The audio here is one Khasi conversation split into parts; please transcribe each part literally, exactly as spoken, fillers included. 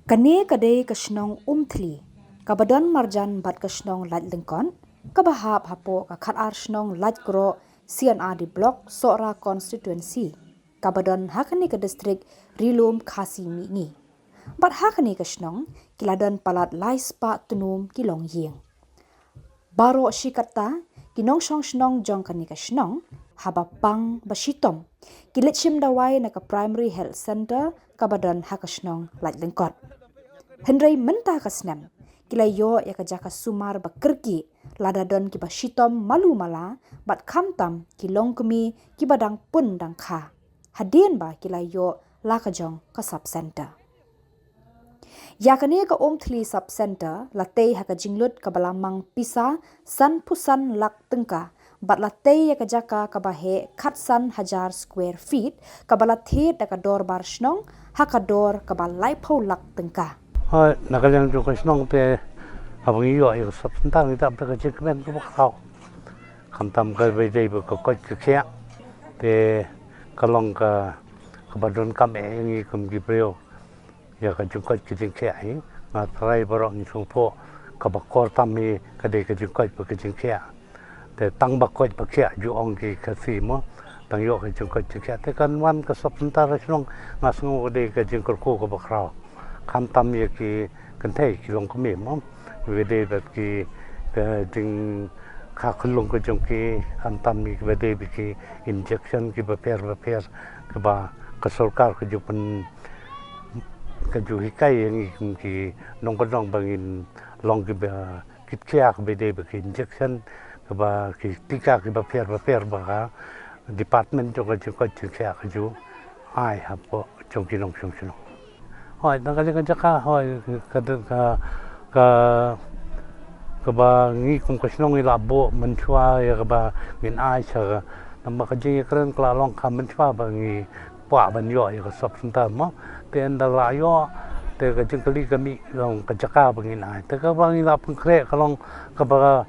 Kane ka dei ka shnong Umthli, kaba don marjan bad ka shnong Laitlyngkot, kaba hap hapoh ka khatar shnong Laitkroh C&RD Block Sohra Constituency, kaba don ha kane ka district Ri-lum Khasi Mihngi. Bad ha kane ka shnong, ki la don palat lai spah tnum ki longïing. Baroh shi katta, ki nongshong shnong jong kane ka shnong, haba pang ba shitom, ki leit shim dawai na ka Primary Health Centre kaba don ha ka shnong Laitlyngkot. Hynrei mynta ka snem, ki la ïoh ïa ka jaka sumar ba kyrkieh, lada don kiba shitom malu mala, bad khamtam ki longkmie kiba dang pun dang kha. Hadien ba ki la ïoh la ka jong ka sub centre. Ïa kane ka Umthli sub centre la tei ha ka jinglut kaba la mang pisa sanphew san lak tyngka, bad la tei ïa ka jaka kaba heh khatsan hajar square feet, kaba la thied da ka dorbar shnong ha ka dor kaba laiphew lak tyngka. Hooid, na ka liang jong ka shnong te, haba ngi ïoh ïa ka sub centre ngi dap da ka jingkmen kaba khraw. Khamtam kaba dei bad ka koit ka khiah te ka long ka, kaba donkam eh ïa ngi kum ki briew. Ïa ka jingkoit ka jingkhiah hi, nga trai baroh ngi sngewthuh, kaba kor tam hi ka dei ka jingkoit bad ka jingkhiah. Te tang ba koit ba khiah ju ong ki Khasi mo, tang ïoh ka jingkoit jingkhiah. Te kan wan ka sub centre ha shnong, nga sngew ka dei ka jingkyrkhu kaba khraw. Khamtam ïa ki kynthei ki longkmie mo, ka dei bad ki, ka jingkha khyllung ka jong ki, khamtam ïa kiba dei bad ki injection kiba pher ba pher, kaba ka sorkar ka ju pyn, ka ju hikai ïa ngi kum ki nongkyndong ba ngin long kiba kitkhia, kaba dei bad ki injection, kaba ki tika kiba pher ba pher ba ka department jong ka jingkoit jingkhiah ka ju ai hapoh jong ki nongshong shnong. Hooid, na ka liang ka jaka, hooid, ka, ka, ka, kaba ngi kum ka shnong ngi la buh mynshuwa ïa kaba ngin ai sha ka. Namar ka jingïakren ka la long ka mynshuwa ba ngi kwah ban ïoh ïa ka sub centre mo. Te ynda la ïoh, te ka jingkylli ka mih long ka jaka ba ngin ai. Te kaba ngi la pynkhreh ka long kaba,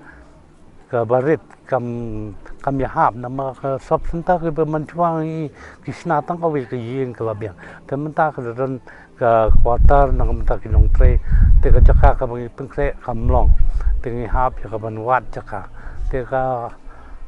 kaba rit kam, kam ïahap namar ka sub centre kaba mynshuwa ngi, ki shna tang kawei ka ïing ka la biang. Te mynta ka la don ka quarter na ka bynta ki nongtrei. Te ka jaka kaba ngi pynkhreh kam long. Te ngi hap ïa ka ban wad jaka. Te ka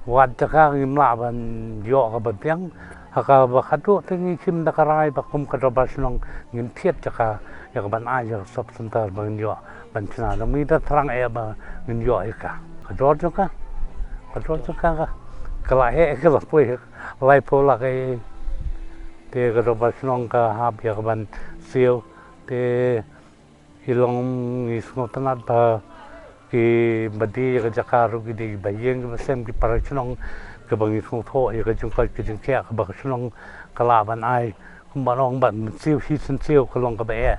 wad jaka ngim lah ban ïoh kaba biang. Ha kaba khatduh te ngi shim da ka rai ba kum ka dorbar shnong ngin thied jaka ïa ka ban ai ïa ka sub centre ba ngin ïoh ban shna. Ngi da thrang eh ba ngin ïoh ïa ka. Ka dor jong ka, ka dor jong ka, ka la heh, ka la poi laiphew lak eh. Te ka dorbar shnong ka hap ïa ka ban siew. Te ki long, ngi sngewtynnat ba kiba die ïa ka jaka ruh ki dei kiba ïeng kiba sem ki para shnong, kiba ngi sngewthuh ïa ka jingkoit ka jingkhiah kaba ka shnong ka lah ban ai. Kumba long ban mynsiew shi mynsiew ka long kaba eh.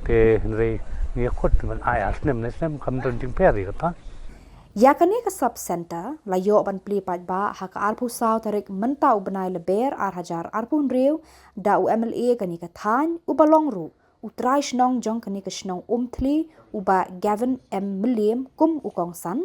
Te hynrei ngi kut ban ai ar snem lai snem kam don jingpher ïa kata. Ïa kane ka sub centre la ïoh ban plie paidbah ha ka arphew saw tarik mynta u bnai Lber ar hajar arphew hynriew da u MLA kane ka thaiñ uba long ruh u trai shnong jong kane ka shnong Umthli, u Bah Gavin M Mylliem kum u kongsan,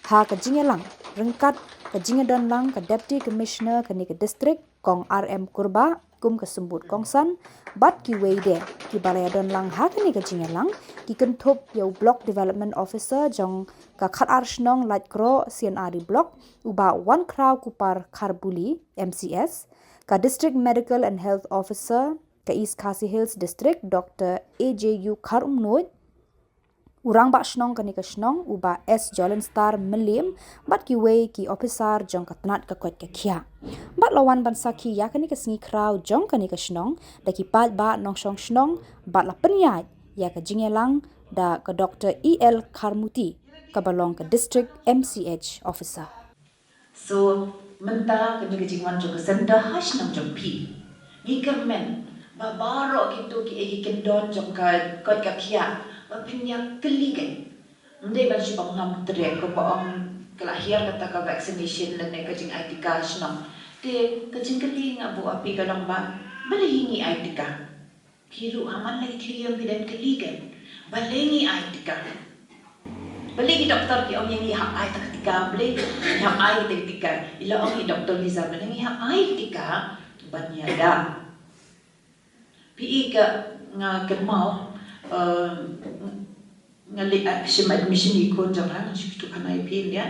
ha ka jingïalang ryngkat ka jingïadonlang ka Deputy Commissioner kane ka district, Kong R M Kurbah, kum ka symbud kongsan, bad kiwei de kiba la ïadonlang ha kane ka jingïalang ki kynthup ïa u Block Development Officer jong ka khatar shnong Laitkroh C&RD Block, u Bah Wankhraw Kupar Kharbuli, MCS, ka District Medical and Health Officer ka East Khasi Hills District, Doctor A J U Kharumnuid, u rangbah shnong kane ka shnong, u Bah S Jolenstar Mylliem, bad kiwei ki ophisar jong ka tnat ka koit ka khiah. Bad la wan ban sakhi ïa kane ka sngi khraw jong kane ka shnong da ki paidbah nongshong shnong, bad la pynïaid ïa ka jingïalang da ka Doctor E L Kharmuti, kaba long ka District MCH Officer. So, mynta kane ka jingwan jong ka centre ha shnong jong phi, ngi kyrmen ba baroh kito kiei ki kyndon jong ka koit ka khiah ba phin ïa kylli keiñ. Ym dei ban shu ong ngam treh, kumba ong ka la hiar kata ka vaccination lane ka jingai tika shnong. Te ka jingkylli nga buh ha phi ka long ba balei hi ngi ai tika. Phi ruh ha man la ki thylliej ïing phi dang kylli keiñ, balei ngi ai tika? Balei ki doktor ki ong ïa ngi hap ai ta ka tika, balei ngi hap ai ta ka tika? I la ong i Doktor Liza, balei ngi hap ai tika ban ïada. Phi i ka, nga kynmaw Uh, nga leh, uh, shim admission ïa i khun jong nga, nga shu kyntu khana ïa phi ïa.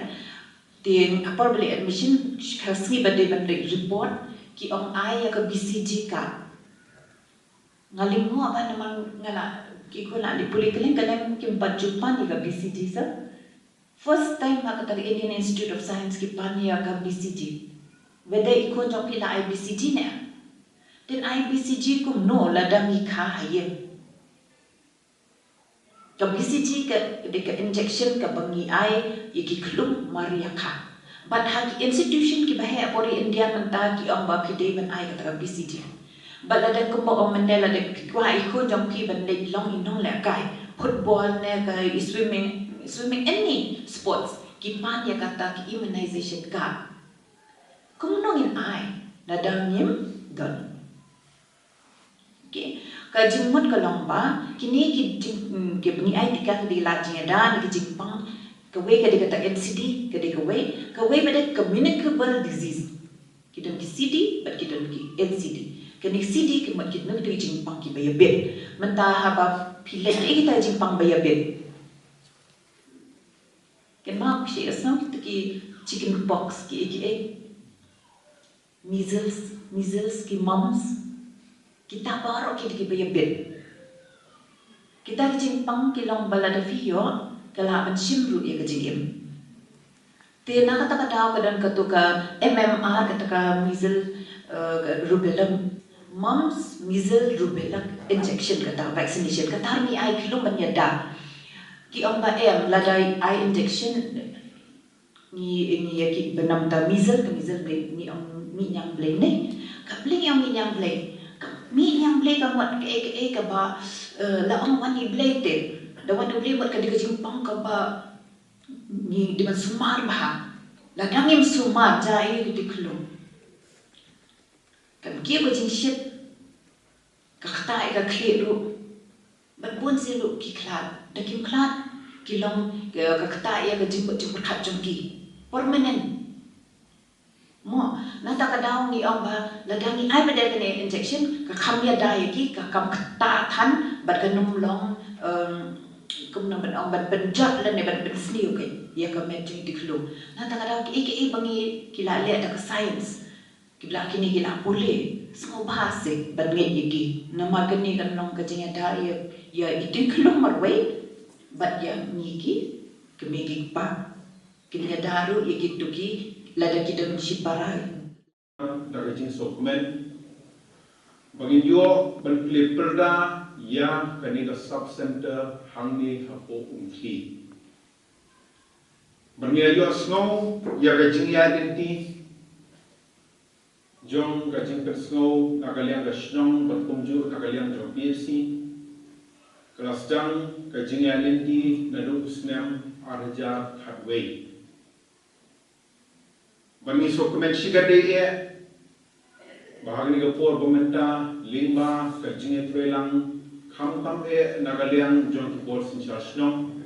Te ha por ba leh admission, ka sngi ba dei ban leh report, ki ong ai ïa ka B C G card. Nga lyngngoh bha namar nga la, ki khun la leh pule kylleng kylleng, kim pat ju pan ïa ka B C G sa. First time ha kata ka Indian Institute of Science ki pan ïa ka B C G. Whether i khun jong phi la ai B C G ne? Te ai B C G kumno lada ngi kha ha ïing? Ka B C G ka dei ka injection kaba ngi ai ïa ki khlum mar ïa kha. Bad ha ki institution kiba heh por ïa India mynta ki ong ba phi dei ban ai kata ka B C G. Bad lada kumba ong mynne, lada phi kwah i khun jong phi ban leit long i nonglehkai football ne ka i swimming, swimming, any sports, ki pan ïa kata ka immunization card. Kumno ngin ai lada ngim don? Okay. Ka jingmut ka long ba kine ki jing, mm, kiba ngi ai tika ki dei la jingïada ne ka jingpang. Kawei ka dei kata N C D, ka dei kawei, kawei ba dei communicable disease. Ki don ki C D bad ki don ki N C D. Kane C D ka mut ki don ki jingpang kiba ïabit. Mynta haba phi leh ïa kita jingpang ba ïabit, kynmaw, phi sngewthuh kita ki chicken pox, kiei kiei, measles, measles, ki mumps, kita baroh ki dei kiba ïabit. Kita ki jingpang ki long ba lada phi ïoh, ka lah ban shim ruh ïa ka jingim. Te na kata ka daw ka don kato ka M M R, kata ka measles, eh, ka rubella, mumps, measles, rubella injection, kata vaccination, kata ngi ai khlem ban ïada. Ki ong ba em, lada ai injection, ngi, ngi ïa ki ba nam ta measles, ka measles Blei, ngi ong mih ñiang Blei ne. Ka Blei ngi ong mih ñiang Blei. Ka mih ñiang Blei ka mut kaei kaei kaba, eh, la ong wan i Blei te. Da wan i Blei mut ka dei ka jingpang kaba ngi dei ban sumar bha. Lada ngim sumar, jia ïa ki khlum. Kan kiew ka jingshit, ka ktah ïa ka khlieh ruh. Bad bun sien ruh ki khlad. Da kim khlad, ki long, ka, ka ktah ïa ka jingmut jingpyrkhat jong ki. Permanent. Mo, na kata ka daw ngi ong ba, lada ngi ai pat kane injection, ka kham ïada ïa ki, ka kham ktah than, bad kan ym long, em, kumno ban ong, ban pynjot lane ban pynsniew ka, ïa ka met jong i khlum. Na kata ka daw kiei kiei ba ngi ki la leh da ka science. Ki la, kine ki la pule, sngewbha seh ban ngeit ïa ki. Namar kane kan long ka jingïada ïa, ïa i khlum marwei, bad ïa ngi ki kmie ki kpa. Kin ïada ruh ïa kito ki, lada ki don shipara. Da ka jingsngewkmen ba ngin ïoh ban plie pyrda ïa kane ka sub center hangne hapoh Umkhli. Ba ngin ïohsngew ïa ka jingïaid lynti jong ka jingpynsngew na ka liang ka shnong bad kumjuh na ka liang jong P H C. Ka la sdang ka jingïaid lynti naduh u snem ar hajar khatwei. Ba ngi sngewkmen shikatdei eh ba ha kane ka por ba mynta lyngba ka jingïatreilang khamtam eh na ka liang jong ki bor synshar shnong,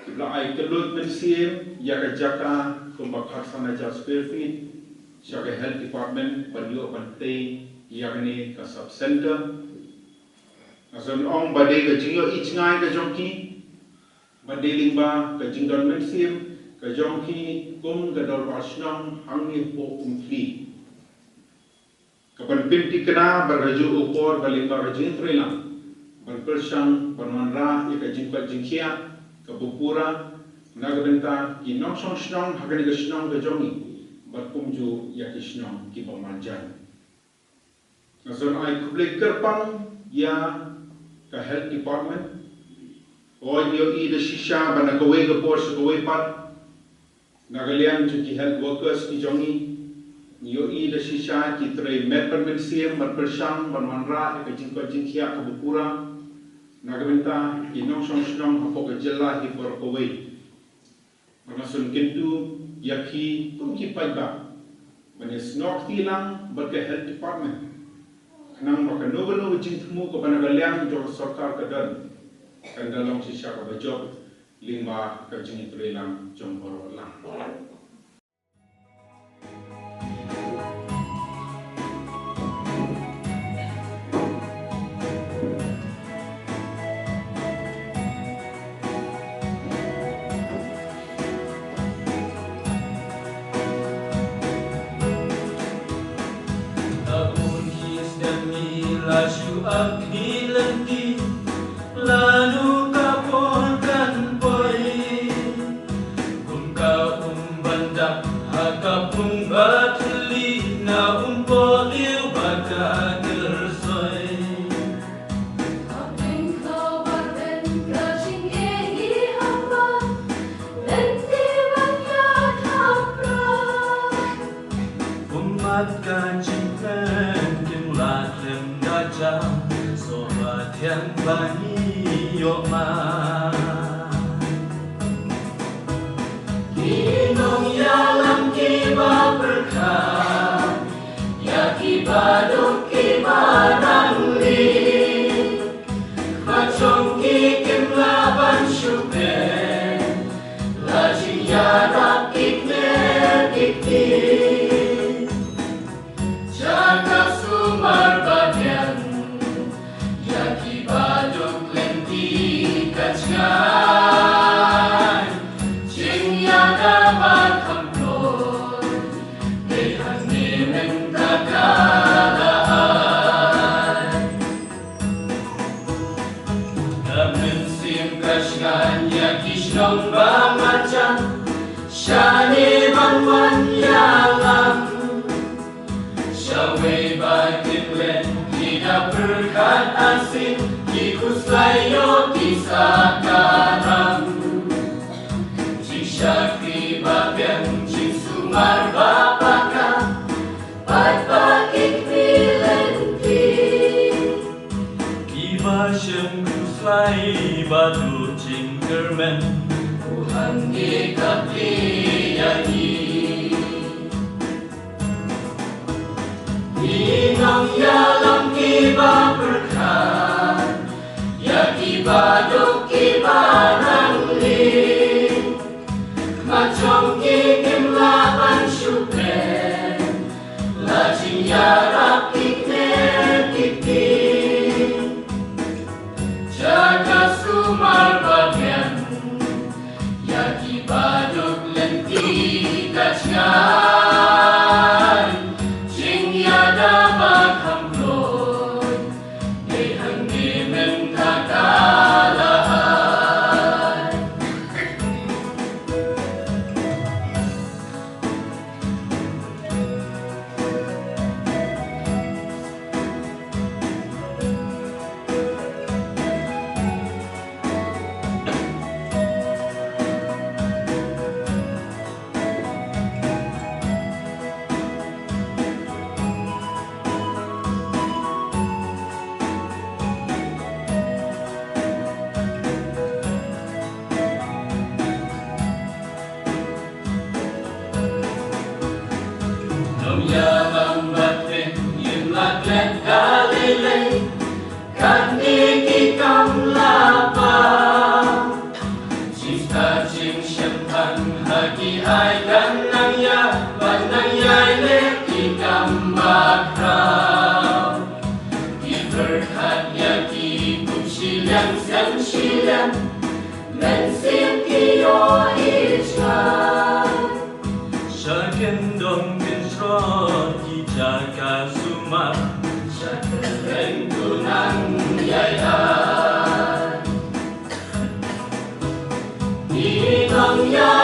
ki la ai kylluid mynsiem ïa ka jaka kumba khatsan hajar square feet sha ka health department ban ïoh ban tei ïa kane ka sub center. Nga sngewthuh ba dei ka jingïohi jngai ka jong ki, ba dei lyngba ka jingdon mynsiem ka jong ki kum ka dorbar shnong hangne hapoh Umkhli, ka ban pynthikna bad ka juh u por ba lyngba ka jingtreilang ban pyrshang ban wanrah ïa ka jingkoit jingkhiah kaba pura na ka bynta ki nongshong shnong ha kane ka shnong ka jong ngi bad kumjuh ïa ki shnong kiba marjan. Nga sngewbha ai khublei kyrpang ïa ka health department. Ngi ïohi da shisha ba na kawei ka por sha kawei pat na ka liang jong ki health workers ki jong ngi, ngi ïohi da shisha ki trei met bad mynsiem ban pyrshang ban wanrah ïa ka jingkoit jingkhiah kaba pura na ka bynta ki nongshong shnong hapoh ka jylla hi baroh kawei. Bad nga sngewkyntu ïa phi kum ki paidbah ban ïasnoh kti lang bad ka health department, khnang ba kano kano ka jingthmu kaba na ka liang jong ka sorkar ka don kan da long shisha kaba jop lyngba ka jingïatreilang jong baroh lang. Ki nongïalam kiba pyrkhat ïa kiba duk kiba rangli, khmat jong ki kim lah ban shu phet, la jingïarap ki kner ki kti. Jaka sumar ba biang ïa kiba duk lynti ka jngai. Jingïada ba kham kloi dei hangne mynta ka la ai. Ka mynsiem ka shngaiñ ïa ki shnong ba marjan shane ban wan ïalam. Shawei ba kin leh ki da pyrkhat arsien, ki khuslai ïoh ki sah karam. Jingshakri ba biang, jingsumar ba paka, bad ba ki kmie lynti kiba shem khuslai ba duh jingkyrmen. U hangne ka plie ïa ngi. Ki nongïalam kiba pyrkhat ïa kiba duk kiba rangli, khmat jong ki kim lah ban shu phet, la jingïarap ki kner ki kti. Jaka sumar ba biang ïa kiba duk lynti ka jngai. Jingïada ba kham kloi dei hangne mynta ka la ai. Nongïalam ba teng ngim lah klet da lei lei, katne ki kam lah pang. Jingstad jingshemphang ha ki aiñ kan nang ïa, ban nang ïai leh ki kam ba khraw. Ki pyrkhat ïa ki kum shiliang siang shiliang, mynsiem ki ïohi jngai. Sha kyndong kynshrong ki jaka sumar, sha kyrteng tu nang ïai ai. Ki nongïalam